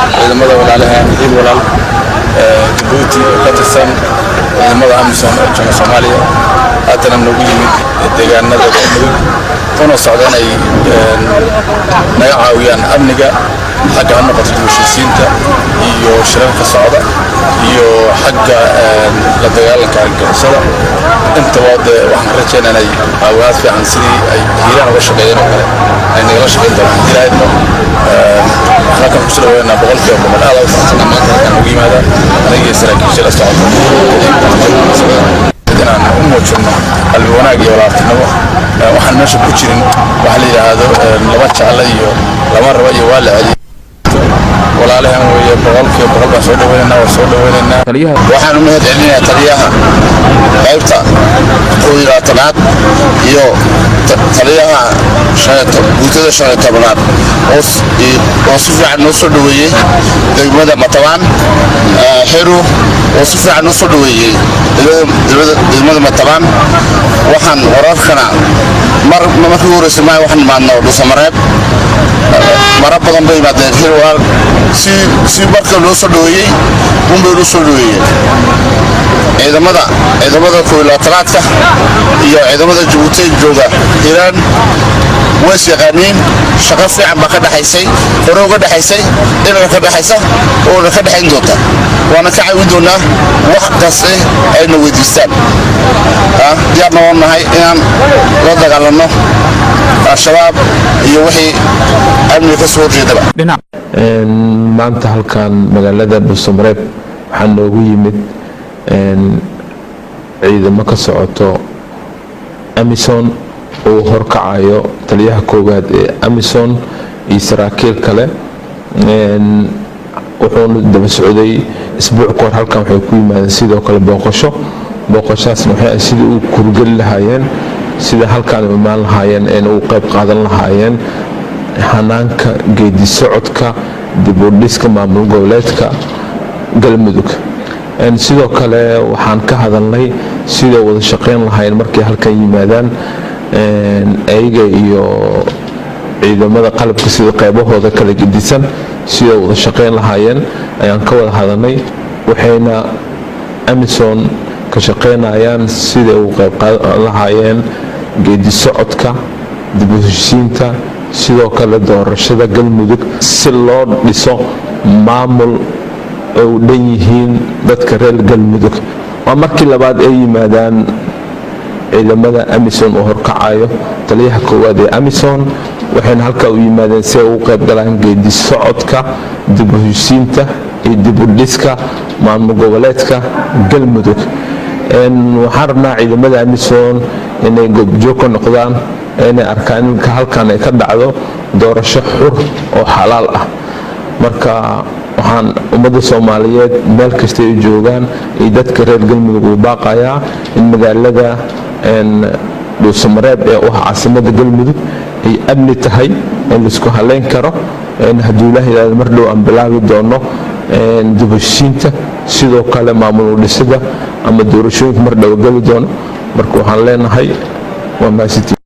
Ciidamada walaalahaan Hiil Walaal Jabuuti oo ka tirsan ciidamada AMISOM ee jooga Soomaaliya, haddana noogu yimid deegaanada Galmudug, una socda inay naga caawiyaan amniga, xagga ha noqoto dib heshiisiinta iyo shirarka socda iyo xagga la dagaalanka argagixisada intaba. Dee waxaan ka rajaynaa inay caawimaad fiican, sidii ay Hiiraan uga shaqeeyeen oo kale, ay nagala shaqeyn doonaan haddii Ilaahay idmo. Waxaan halkan kusoo dhaweynaa 100%. Aad u faraxsanaa maanta halkan ugu yimaada aniga iyo saraakiisha la socota inaan u muujinno qalbi wanaag iyo walaaltinimo. Waxaan meesha ku jirin waxa la yidhaahdo lama jecla iyo lama raba iyo waa la celiyay. Walaalahan weeye, 100% baan soo dhaweynaynaa, waan soo dhaweynaynaa. Waxaan u mahad celinayaa taliyaha qaybta 21aad iyo taliyaha guutada 15aad oo si fiican noo soo dhoweeyey degmada Matabaan Xero, oo si fiican noo soo dhoweeyey degmada Matabaan. Waxaan wararkana mar markii ugu horreysay maaha, waxaan imaadno Dhuusamareeb mara badan bay yimaadeen Hiil Walaal. Si marka loo soo dhoweeyey unbay noo soo dhoweeyeen ciidamada 21aadka iyo ciidamada Jabuuti jooga Hiiraan. Ways yaqaaniin, shaqo fiican baa ka dhexaysay, hore uga dhexaysay, inana ka dhexaysa oona ka dhexayn doonta. Waana ka caawin doonaa wax kaste ayna weydiistaan. Diyaarna waan nahay inaan la dagaalanno Al-Shabaab iyo wixii amniga ka soo horjeedaba. Maanta halkan magaalada Dhuusamareeb waxaa noogu yimid ciidamo ka socoto AMISOM uu horkacayo taliyaha koowaad ee AMISOM iyo saraakiil kale. Wuxuuna daba socday isbuuc kahor halkan waxay ku yimaadeen sidoo kale booqasho. Booqashaasna waxay sidii u kurgeli lahaayeen sida halkaan u imaan lahaayeen eena u qayb qaadan lahaayeen hanaanka geedi socodka dib u dhiska maamul goboleedka Galmudug. Sidoo kale waxaan ka hadalnay sidoo wada shaqeyn lahayn markay halkan yimaadaan ayaga iyo ciidamada qalabka sida qeybahooda kala gedisan, sidoo wada shaqeyn lahaayeen ayaan ka wada hadalnay. Waxayna AMISOM ka shaqeynayaan siday u qayb qaadan lahaayeen geedi socodka dib u heshiisiinta, sidoo kale doorashada Galmudug, si loo dhiso maamul ay u dhan yihiin dadka reer Galmudug. Waa markii labaad ay yimaadaan ciidamada AMISOM oo horkacayo taliyaha koowaad ee AMISOM, waxayna halkaa u yimaadeen si ay ugu qayb galaan geedi socodka dib u heshiisiinta iyo dib u dhiska maamul goboleedka Galmudug. Waxaan rabnaa ciidamada AMISOM inay goobjoog ka noqdaan, inay arkaan in halkan ay ka dhacdo doorasho xur oo xalaal ah. Marka waxaan ummadda Soomaaliyeed meel kasta ay joogaan iyo dadka reer Galmudug uu baaqayaa in magaalada Dhuusamareeb ee u ah caasimada Galmudug ay amni tahay, in laisku haleyn karo. Hadduu Ilaah yidhahdo, mar dhow aan bilaabi doono dib heshiinta, sidoo kale maamul udhisida ama doorashooyinka mar dhow geli doono. Marka waxaan leenahay waa mahadsantiin.